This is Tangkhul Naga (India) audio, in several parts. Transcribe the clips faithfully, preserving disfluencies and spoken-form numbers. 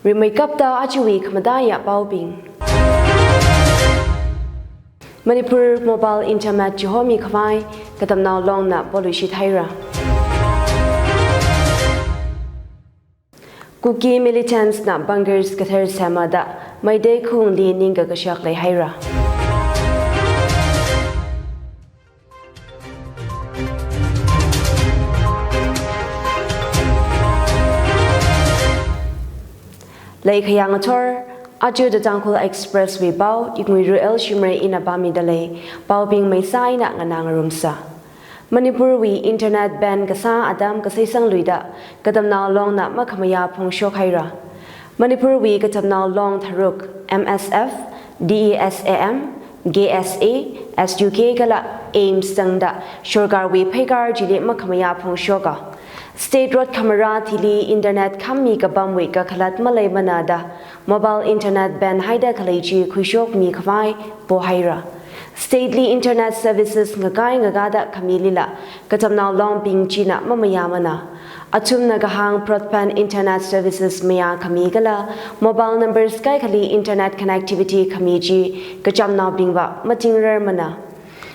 Rimeikapta ajawui khamataiya paobing. Manipur mobile internet chihomi khavai Katamnao Longna poluishit haira. Kuki militants na bunkers kathar sema da Meitei khaungli ningkakashak leihaira. Leikhayang athor, aja The Tangkhul Express wui pao, Iknguiru L Shimray ina pāmida lei, paobing meisaina nganā ngarumsa. Manipur wui internet ban kasā atam kaseisangluida, Katamnao Longna makhamayā phongshok haira. Manipur wui Katamnao Long tharuk, M S F, D E S A M, K S A, S U K kala AIIMS tangda, sorkarwui pheikar chili makhamayā phongshoka. State rot khamarat hili internet khammi kapamwui kakhalat maleimana da, mobile internet ban haida khalei chi khuishokmi khavai pohaira. State li internet services ngakai ngakada khamilila, Katamnao Longbing china mamayāmana. Athumna kahāng broadband internet services mayākhami kala mobile numbers kaikhali internet connectivity khami chi kachamnaobingva matingrarmana.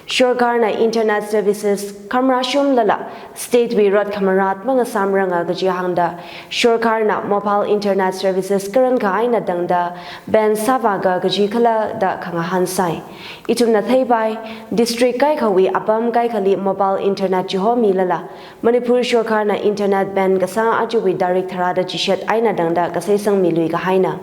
Sorkarna internet services khamrashumlala state wui rot khamarat mangasāmranga kaji hāngda, sorkarna mobile internet services karankha eina tangda ban sāvāka kaji khala da khangahān sai. Ithumna theipai, district kaikhawui apam kaikhali mobile internet chihomilala, Manipur sorkarna internet ban kasā ajawui tarik tharāda chishat eina tangda kaseisangmilui kahaina.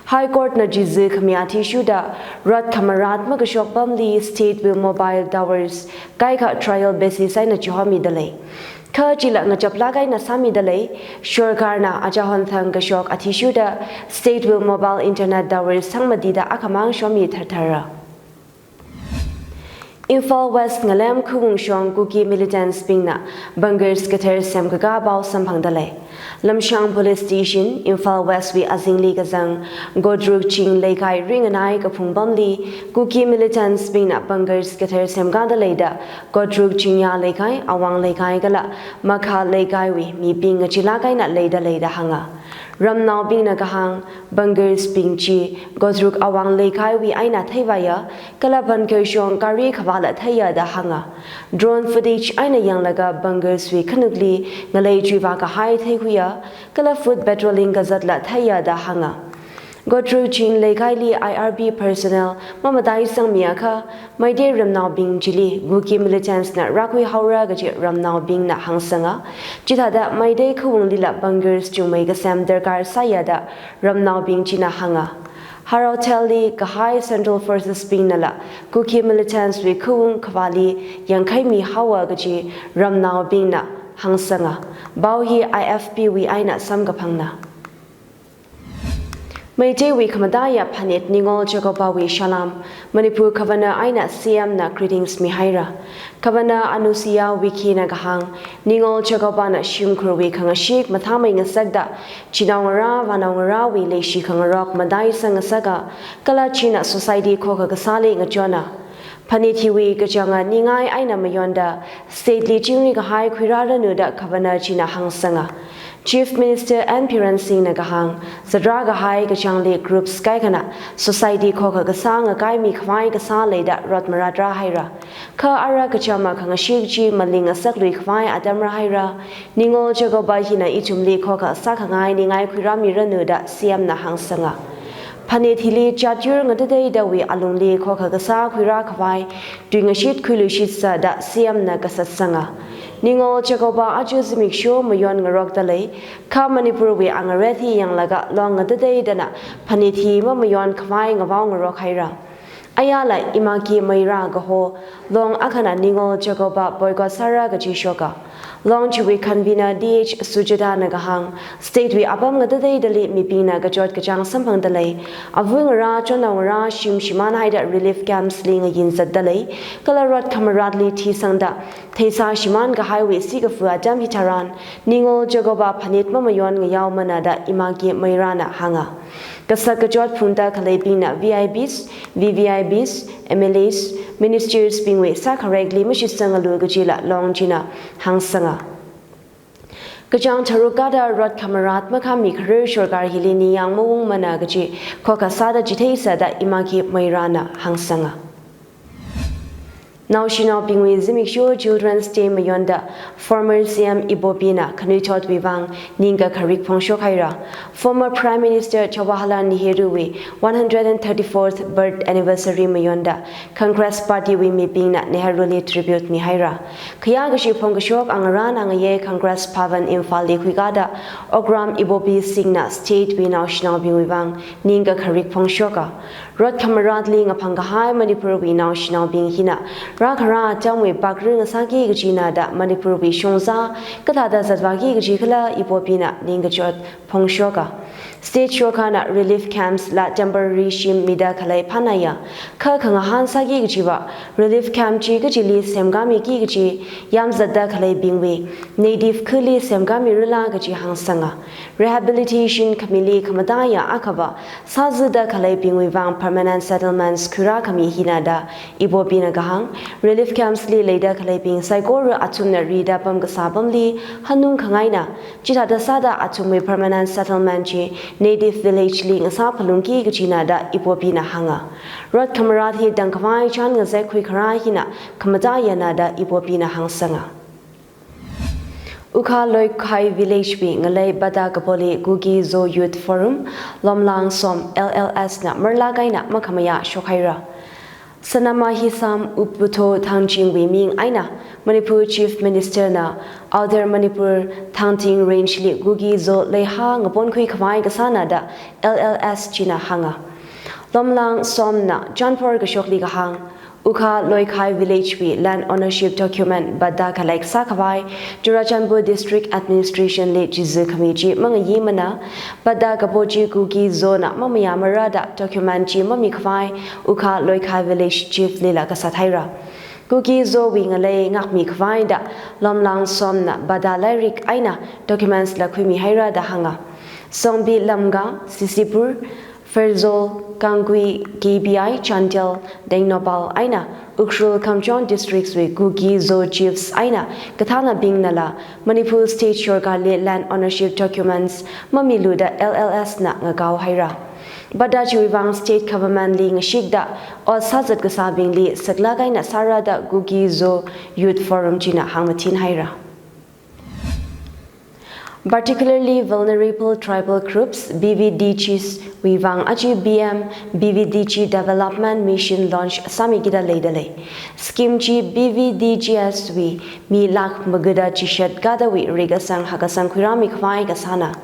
High Court na chizi khami athishurda, rot khamarat makashok pamli state wui mobile towers kaikha trial basis eina chihomida lei. Kha chila ngachaplāk eina sāmida lei, sorkarna achahon thang kashok athishurda, state wui mobile internet towers sangmatida akhamang shomi tharthara. Imphal West Ngalem khaung shong Kuki militants bingna bunkers kathar semkakā pao samphangda lei. Lamshang Police Station, Imphal West wui azingli kazang Godruk Ching Leikai ringanai kaphung pamli Kuki militants bingna bunkers kathar semkāda leida, Godruk Chingya Leikai, Awang Leikai kala Makha Leikaiwui mibing ngachilāk eina leida leida hānga. Ramnaobingna kahāng, bunkers bing chi Godruk Awang Leikaiwui eina theivāya, kala bunker shong gari khavāla theiya da hānga. Drone footage eina yanglaga bunkers wui khanukli ngalei chuivā kahai theikhuiya, kala foot patrolling kazatla theiya da hānga. Godruk Ching Leikaili I R B personnel mamataisangmiakha, Meitei ramnaobing chili Kuki militants na rākhui haora kaji ramnaobingna hāngsanga. Chithāda Meitei khaunglila bunkers chungmei kasem darkar sāya da ramnaobing china hānga. Haraothel li kahai Central Forces bingnala Kuki militants wui khaung khavāli yangkhaimi haowa kaji ramnaobingna hāngsanga. Pao hi I F P wui eina samkaphangna. Meiteiwui khamataiya phanit Ningol Chakobawui salām, Manipur Governor eina C M na greetings mihaira. Governor Anusuiya Uikey na kahāng, Ningol Chakobana shimkhurwui khangashik mathāmei ngasakda, chinaongarā, vānaongarāwui leishi khangarok mataisang ngasaka, kala china society khokha kasāli ngachonna. Phanit hiwui kachanga ningai eina mayonda, state li chingri kahai khuirāranu da Governor china hāngsanga. Chief Minister N Biren Singh na kahāng, zatrā kahai kachangli groups kaikhana society khokha kasā ngakaimi khavai kasā leida rot marat rāhaira. Kha ara kachama khangashik chi maling ngasaklui khavai atam rāhaira. Ningol Chakoba hina ithumli khokha sākhangai ningai khuirāmiranu da C M na hāngsanga. Phanit hili chatyur ngatateidawui alungli khokha kasā khuirā khavai, tuingashit khuiluishitsa da C M na kasatsanga. Ningol Chakoba aja zimiksho mayon ngarokda lei, kha Manipurwui angaret hi yanglaga long ngatateidana phanit hi mamayon khavai ngavao ngarok haira. Ayala Imaki Meira kaho long akhana Ningol Chakoba boycott sāra kaji shoka. Long chiwui convener D H Sujata na kahāng, state wui apam ngatateidali mibingna kachot kachāng samphangda lei. Avungarā, chonnaongarā shim shimān haida relief camps li ngayin zatda lei. Kala rot khamaratli thisangda theisā shimān kahaiwui sikafu atam hitharan, Ningol Chakoba phanit mamayon ngayaomana da Imaki Meira na hānga. Kasak kachot phungda khaleibingna V I Ps, V V I Ps, M L As, ministers bingwui sākharekli mashitsangalu kajila long china hāngsanga. Kachāng tharuk kada rot khamarat makhami kharar sorkar hili ningyāng maungmana kaji khokha sāda chitheisāda Imaki Meirana hāngsanga. Naoshinaobingwui zimiksho Children's Day mayonda former C M Ibobina khanuithotwui vang ningkakharik phongshok haira. Former Prime Minister Jawaharlal Nehruwui one hundred and thirty-fourth birth anniversary mayonda Congress Party wui mibingna Nehruli tribute mihaira. Khayā kashi phongkashok angarān angayei Congress Bhavan Imphalli khuikada Okram Ibobi Singhna state wui naoshinaobingwui vang ningkakharik phongshoka. Rot khamaratli ngaphang kahai Manipurwui naoshinaobing hina rākharā atamwui pakri ngasāki kajina da Manipurwui shongza kathāda zatvāki kaji khala Ibobina ningkachot phongshoka. State sorkarna relief camps la temporary shim mida khalei phanaya. Kha khangahān sāki kajiva relief camp chi kachili semkāmiki kaji yāmzatda khaleibingwui native khali semkāmirala kaji hāngsanga. Rehabilitation khamili khamataiya akhava sāzada khaleibingwui vang permanent settlements khuirākhami hina da Ibobina kahāng. Relief camps li leida khaleibing saikora athumna rida pamkasā pamli hanung khangaina. Chithāda sāda athumwui permanent settlement chi native village li ngasāphalungki kajina da Ibobina hānga. Rot khamarat hi tangkhavai chān ngazek khuikharā hina khamataiyana da Ibobina hāngsanga. Ukha Loikhai Village wui ngalei Bada Kapoli Kuki Zo Youth Forum, Lomlang Som L L S na marlak eina makhamayā shokhaira. Sanama Hisam Uputho Thangjingwui ming eina Manipur Chief Minister na Outer Manipur Thangting Range li Kuki Zo leihā ngaponkhui khavai kasāna da L L S china hānga. Lomlang Somna chānphor kashokli kahāng, Ukha Loikhai Village wui land ownership document bada collect sākhavai Churachandpur District Administration li chizu khami chi mangayimana, bada kapo chi Kuki Zona mamayāmara da document chi mamikhavai Ukha Loikhai Village Chief lila kasat haira. Kuki Zowui ngalei ngākmikhavai da Lomlang Somna bada lairik eina documents la khuimihaira da hānga. Songbi Lamga, Sisipur, Pherzawl, Kangui, K B I, Chandel, Tengnoupal eina Ukhrul Kamjong districts wui Kuki Zo chiefs eina kathānabingnala Manipur State Sorkarli land ownership documents mamilu da L L S na ngakao haira. Bada chiwui vang state government li ngashikda ot sāzat kasābingli saklak eina sāra da Kuki Zo Youth Forum china hāngmathin haira. Particularly Vulnerable Tribal Groups, B V D Gs, wui vang aja P M B V D G Development Mission launch sāmikida leidalei. Scheme chi B V D Gs wui mi lakh magada chishat kadawui reikasang hakasang khuirāmikhavai kasāna.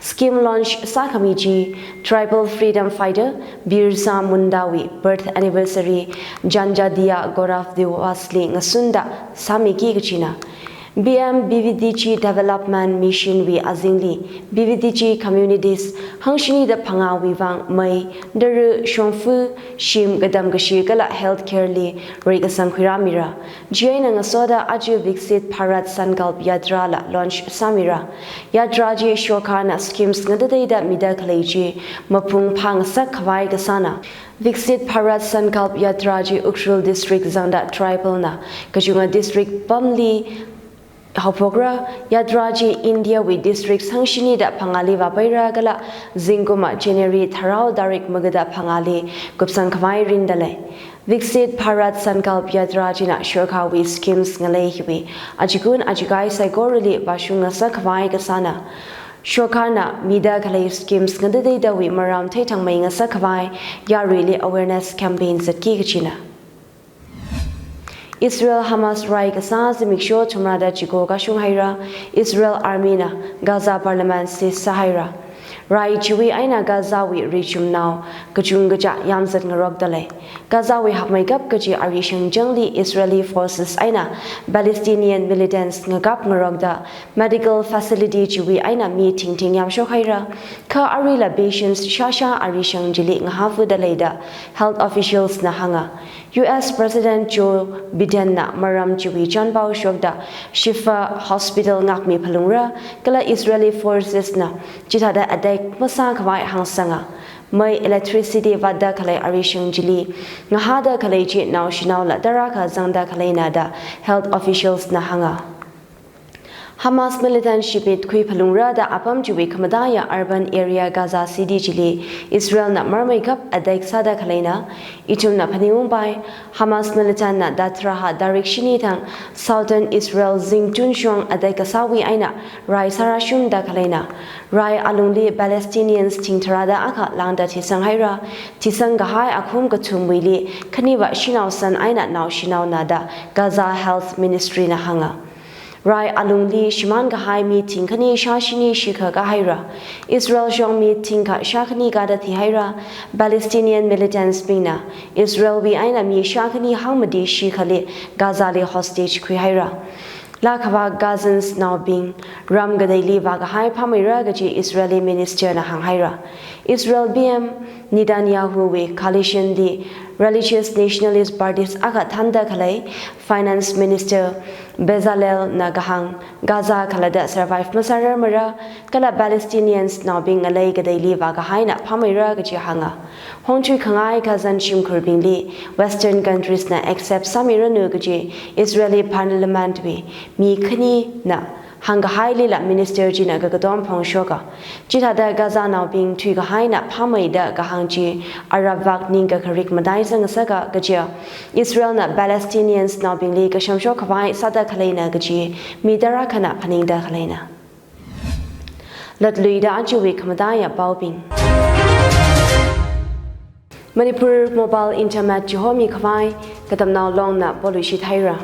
Scheme launch sākhami chi Tribal Freedom Fighter Birsa Munda wui birth anniversary Janjatiya Gaurav Diwas li ngasunda sāmiki kachina. P M B V D G Development Mission wui azingli B V D G communities hangshinida phangāwui vang mei, tara, shongfa, shim, kadam kashi kala healthcare li reikasang khuirāmira. Chieina ngasoda aja Viksit Bharat Sankalp Yatra la launch sāmira. Yatra chi sorkarna schemes ngatateida mida khalei chi mapung phāngasak khavai kasāna. Viksit Bharat Sankalp Yatra chi Ukhrul District zangda tribal na kachunga district pamli haophokra. Yatra chi India wui district hangshinida phangāli vāpaira kala zingkumwui January tharao tarik magada phangāli kupsang khavai rindalei. Viksit Bharat Sankalp Yatra china sorkarwui schemes ngalei hiwui achikun achikai saikorali vāshung ngasak khavai kasāna. Sorkarna mida khalei schemes ngatateidawui maram theithangmei ngasak khavai yaruili awareness campaign zatki kachina. Israel Hamas rai kasā zimiksho thumrada chiko kashung haira. Israel Army na Gaza Parliament seize sāhaira. Rai chiwui eina Gaza wui richumnao kachungkacha yāmzat ngarokdalei. Gaza wui hakmeikap kachi ari shangchangli Israeli forces eina Palestinian militants ngakap ngarokda medical facility chiwui eina mi thingthing yāmshok haira. Kha arila patients shāshā ari shang chili ngahāfudalei da health officials na hānga. U S President Joe Biden na maram chiwui chānpao shokda Shifa Hospital ngākmi phalungra, kala Israeli forces na chithāda attack masā khavai hāngsanga. Mei, electricity vātda khalei ari shang chili ngahāda khalei chi naoshinaola tarākha zangda khaleina da health officials na hānga. Hamas militant shimit khuiphalungra da apam chiwui khamataiya urban area Gaza City chili Israelna marmei kap attack sāda khaleina. Ithumna phaningungpai, Hamas militantna da tharāhā tarik shini thang southern Israel zingchun shong attack kasāwui eina rai sārāshungda khaleina. Rai alungli Palestinians thing tharāda akha lāngda thisang haira. Thisang kahai akhum kathumwuili khaniva shanao san eina naoshinao nada Gaza Health Ministry na hānga. Rai alungli shimān kahai mi thingkhani shāshini shikha kahaira. Israel shong mi thingkha shākhani kada thihaira. Palestinian militants bingna Israel wui eina mi shākhani hangmati shikhali Gaza li hostage khuihaira. Laa khavā Gazans naobing ram kateili vākahai phāmeira kaji Israeli minister na hānghaira. Israel P M Netanyahu wui coalition li religious nationalist parties akha thānda khalei Finance Minister Bezalel na kahāng, Gaza khalatta survive masārarmara, kala Palestinians naobing ngalei kateili vākahaina phāmeira kaji hānga. Hongthui khangai Gazan shimkhurbingli Western countries na accept sāmiranu kaji Israeli parliament wui mi khanina hāngkahailila minister china kakatom phongshoka. Chithāda Gaza naobing thuikahaina phāmeida kahāng chi Arab vak ningkakharik matai zangasaka kaja. Israelna Palestinians naobingli kashamshok khavai sāda khaleina kaji mi tarākhana phaningda khaleina. Latluida achiwui khamataiya paobing. Manipur mobile internet chihomi khavai Katamnao Longna poluishit haira.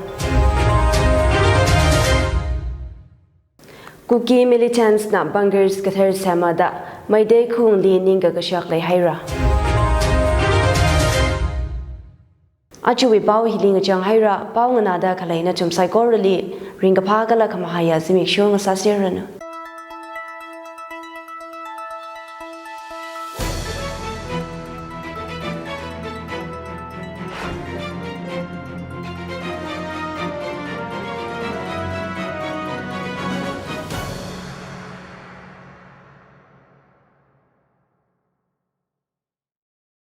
Kuki militants na bunkers kathar semada Meitei khaungli ningkakashak leihaira. Achiwui pao hili ngachang haira. Pao nganāda khalei nathum saikorali ringkaphā kala khamahaiya zimiksho ngasāserranu.